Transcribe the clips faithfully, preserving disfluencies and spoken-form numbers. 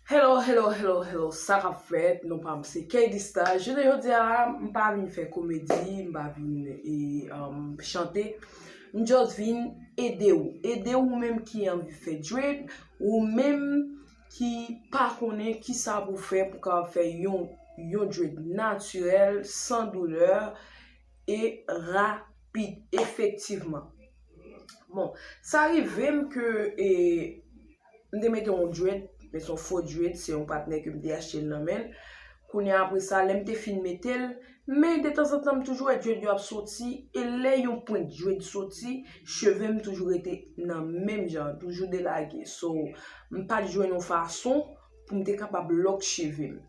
Hello, hello, hello, hello, sa k ap fèt? Non pa m se Kay Dista. Jounen jodi a la, m pa vin fè komedi, m pa vin e, um, chante. M just vin ede w. Ede ou menm ki anvi fè dread, ou menm ki pa konnen kisa pou fè pou kapab fè yon, yon dread natirèl, san doulè e rapid, efektivman. Bon, sa rive m ke e, m te mete yon dread, men se yon fo dread, se yon patnè ke m te achte l nan men l. Kounye a apre sa, lè m te fin mete l, men detanzantan m toujou wè dread yo ap soti, e lè yon pwent dread soti, cheve m toujou rete nan menm jan, toujou delage. So, m pa t jwenn yon fason pou m te kapab lòk cheve m.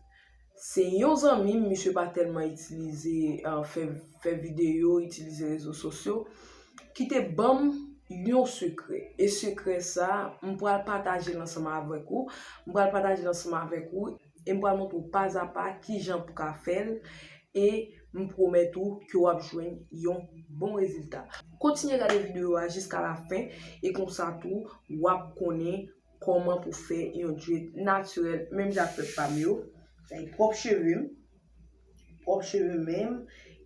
Se yon zanmi m, misye pa tèlman itilize, uh, fè, fè videyo, itilize rezo sosyo, ki te ban m yon sekrè. E sekrè sa, m pral pataje l ansanm avèk ou. M pral pataje l ansanm avèk ou e m pral montre w pazapa kijan pou ka fè l. E m pwomèt ou ke w ap jwenn yon bon rezilta. Kontinye gade videyo a jiska lafen e konsa tou w ap konnen kòman pou fè yon dread natirèl, menm jan ak pèp pa m yo. Sa e pwòp cheve m, pwòp cheve m menm,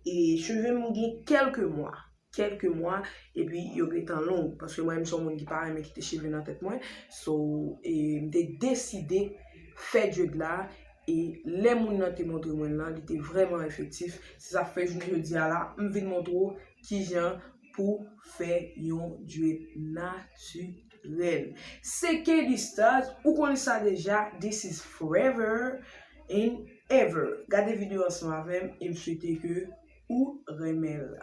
e cheve m gen kèlke mwa, kèlke mwa, epi yo gentan long, paske mwen menm se yon moun ki pa renmen kite cheve nan tèt mwen, so, e m te deside fè dread la, e lè moun nan te montre mwen l lan, li te vrèman efektif, se sa k fè jounen jodi a la, m vin montre w kijan pou fè yon dread natirèl. Se Kay Dista, ou konnen sa deja, this is forever and ever. Gade videyo ansanm avè m e m swete ke ou renmen l.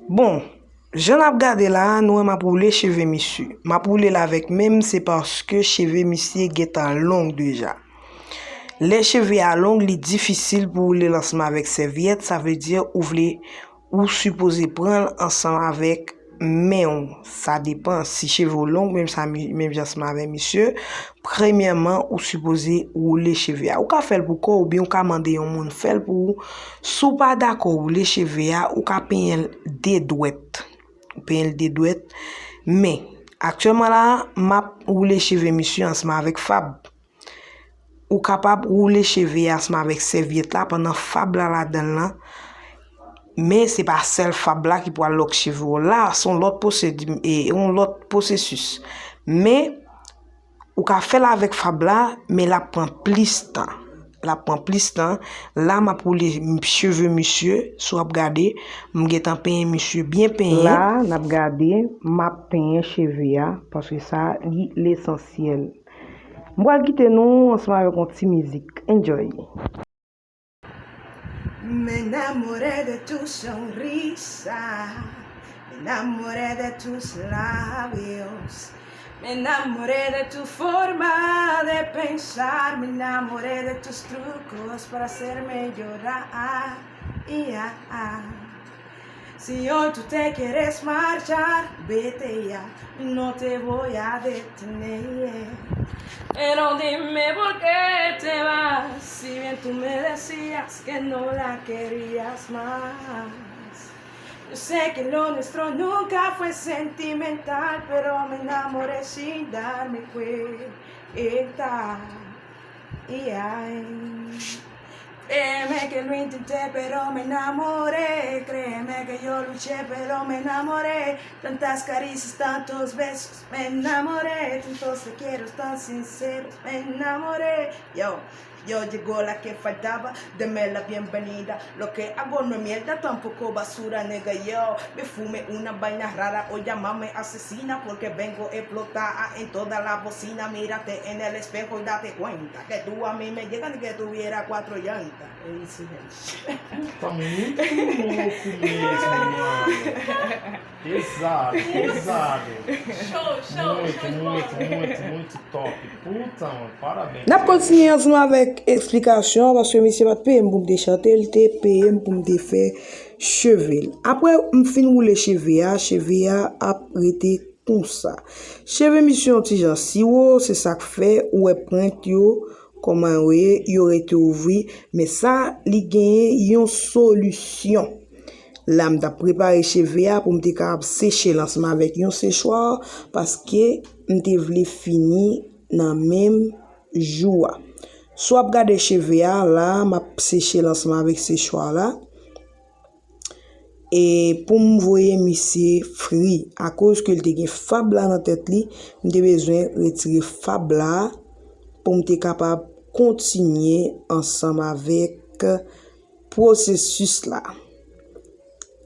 Bon, jan n ap gade la, nou wè m ap woule cheve misye. M ap woule l avèk men m, se paske cheve misye gentan long deja. Lè cheve a long, li difisil pou woule l ansanm avèk sèvyèt, sa vle di ou vle, ou sipoze pran l ansanm avèk men w. Sa depan, si cheve w long, menm sa, menm jan ansanm avèk misye, premyèman, ou sipoze woule cheve a. Ou ka fè l pou kò w, oubyen ou ka mande yon moun fè l pou ou. Si w pa dakò woule cheve a, ou ka penyen l de dwèt. Ou penyen l de dwèt. Men, aktyèlman la, m ap woule cheve misye ansanm avèk fab. Ou kapab woule cheve a ansanm avèk sèvyèt la pandan fab la ladan l lan. Men se pa sèl fab la ki pral lòk cheve w. La, se yon lòt pwosedi, e, yon lòt pwosesis. Men, ou ka fè l avèk fab la, men l ap pran plis tan. L ap pran plis tan. La, m ap woule m-, cheve misye, si w ap gade, m gentan penyen misye byen penyen. La, n ap gade, m ap penyen cheve a, paske sa, li lesansyèl. M pral kite nou ansanm avèk yon ti mizik. Enjoy! Me enamoré de tu sonrisa, me enamoré de tus labios, me enamoré de tu forma de pensar, me enamoré de tus trucos para hacerme llorar. Y, ah, ah. Si hoy tú te quieres marchar, vete ya, no te voy a detener. Pero dime por qué te vas, si bien tú me decías que no la querías más. Yo sé que lo nuestro nunca fue sentimental, pero me enamoré sin darme cuenta. Y ay. Créeme que lo intenté, pero me enamoré. Créeme que yo luché, pero me enamoré. Tantas caricias, tantos besos, me enamoré. Tantos te quiero tan sinceros, me enamoré. Yo, yo, llegó la que faltaba, deme la bienvenida. Lo que hago no es mierda, tampoco basura, nigga, yo. Me fumé una vaina rara, hoy llámame asesina, porque vengo explotada en toda la bocina. Mírate en el espejo y date cuenta que tú a mí me llegas ni que tuviera cuatro llantas. Tan muito louco mesmo, mano. Pesado, pesado. Show, show, muito, show de muito, bola. Muito, muito top. Puta, mano, parabéns. N ap kontinye ansanm avèk eksplikasyon, paske misye pa t peye m pou m te chante, li te peye m pou m te fè cheve l. Apre m fin woule cheve a, cheve a ap rete konsa. Cheve misye yon ti jan siwo, se sa k fè ou wè pwent yo, kòman yo ye, yo rete ouvri, men sa, li genyen yon solisyon. La, m t ap prepare cheve a pou m te kapab seche l ansanm avèk yon sechwa, paske m te vle fini nan menm jou a. Si w ap gade cheve a, la, m ap seche l ansanm avèk sechwa la. E pou m voye misye fri, akoz ke l te gen fab la nan tèt li, m te bezwen retire fab la pou m te kapab kontinye ansanm avèk pwosesis la.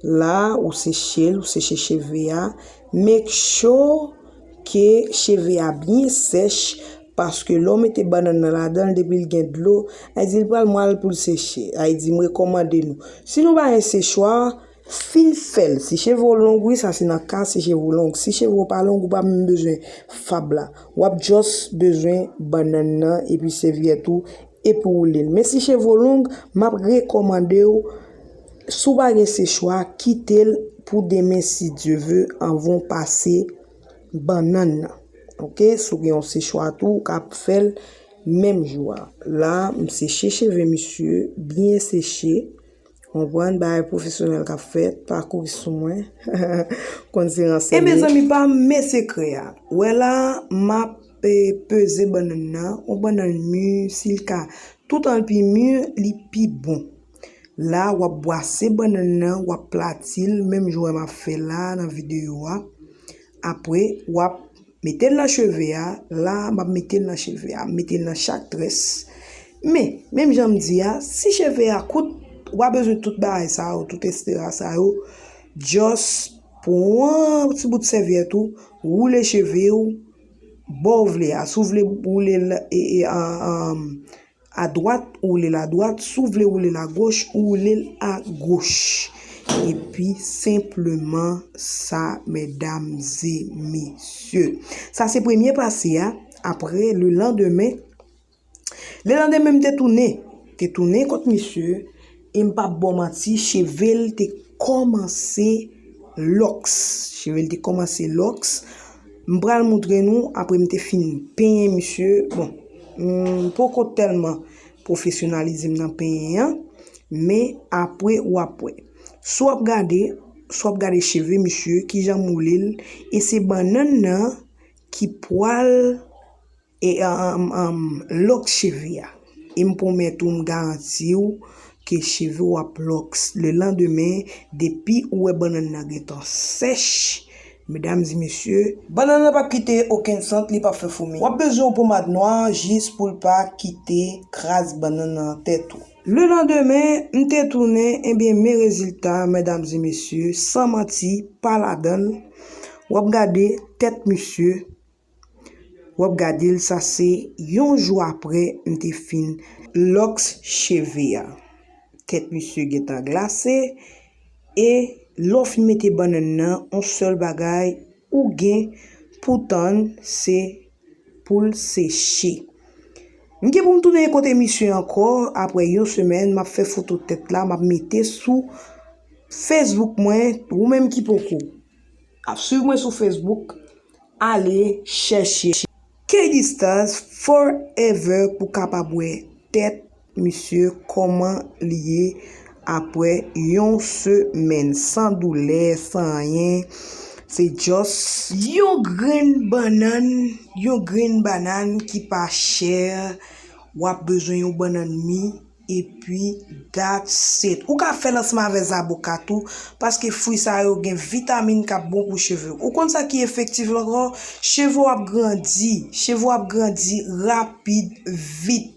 La, ou seche l, ou seche cheve a. Make sure ke cheve a byen sèch, paske lè w mete bannann nan ladan l, depi l gen dlo, sa vle di l pral mwal pou l seche. Sa vle di, m rekòmande nou, si nou pa gen sechwa, fin fè l. Si cheve w long, wi, sa se nan ka si cheve w long. Si cheve w pa long, ou pa menm bezwen fab la. W ap just bezwen bannann nan epi sèvyèt ou epi woule l. Men si cheve w long, m ap rekòmande w, si w pa gen sechwa, kite l pou demen si Dye ve, anvan w pase bannann nan. Oke, si w gen yon sechwa tou, ou ka fè l menm jou a. La, m seche cheve misye, byen seche. Konprann, bagay pwofesyonèl k ap fèt, pa kouri sou mwen. Konn se ransè. E mezanmi pa m, men sekrè a. Wè la, m ap, eh, peze bannann nan, yon bannann mi, si l ka, toutan l pi mi, li pi bon. La, w ap bwase bannann nan, w ap plati l, menm jan w wè m ap fè la nan videyo a. Apre, w ap mete l nan cheve a, la, m ap mete l nan cheve a, m mete l nan chak très. Men, menm jan m di a, si cheve a kout, w a bezwen tout bagay sa yo, tout etsetera sa yo, just pran ti bout sèvyèt ou, woule cheve w, bò w vle a. Si w vle woule l, e, e, an, an, adwat, ou woule l adwat. Si w vle woule l agoch, ou woule l agoch. Epi, senpleman sa, medam e mesye. Sa se premye pase a. Apre, le landemen, le landemen, m te tounen. Te tounen kot misye. E m p ap ba w manti, cheve l te kòmanse lòks. Cheve l te kòmanse lòks. M pral moutre nou, apre m te fin penyen misye. Bon, m poko tèlman pwofesyonalize m nan penyen an, men apre w ap wè. Si w ap gade, si w ap gade cheve misye, kijan m woule l, e se bannann nan ki pral, e, an, an, an, lòks cheve a. E m pwomèt ou, m garanti w ke cheve w ap lòks. Le landemen, depi ou wè bannann nan gentan sèch, medam e mesye, bannann nan p ap kite okenn sant, li p ap fè foumi. W ap bezwen yon pomad nwa jis pou l pa kite kras bannann nan tèt ou. Le landemen, m te tounen, ebyen, men rezilta, medam e mesye, san manti, pa ladan l. W ap gade tèt misye, w ap gade l, sa se yon jou apre m te fin lòks cheve a. Tèt misye gentan glase, e lè w fin mete bannann nan, yon sèl bagay ou gen pou tann, se pou l seche. M gen pou m tounen kote misye ankò, apre yon semèn, m ap fè foto tèt la, m ap mete sou Facebook mwen, ou menm ki poko ap swiv mwen sou Facebook, ale chèche K D Stars Forever pou kapab wè tèt misye kòman li ye apre yon semèn san doulè, san anyen. Se just yon grenn bannann, yon grenn bannann ki pa chè. W ap bezwen yon bannann mi, epi that's it. Ou ka fè l ansanm avè zaboka tou, paske fwi sa yo gen vitamin k ap bon pou cheve w. Ou konn sa ki efektif ankò? Cheve w ap grandi, cheve w ap grandi rapid, vit.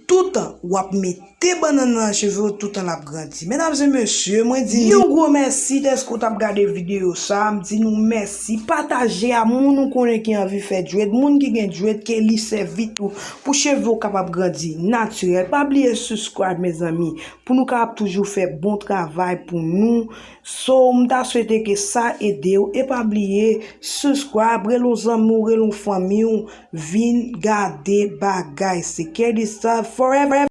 Toutan w ap mete bannann nan cheve w, toutan l ap grandi. Medam e mesye, mwen di yon gwo mèsi dèske w t ap gade videyo sa. M di nou mèsi. Pataje a moun ou konnen ki anvi fè dread, moun ki gen dread, ke li sèvi tou pou cheve w kapab grandi natirèl. Pa bliye subscribe, mezanmi, pou nou kapab toujou fè bon travay pou nou. So, m ta swete ke sa ede w. E pa bliye, subscribe, rele yon zanmi w, rele yon fanmi w, vin gade bagay. Se K D Stars Forever.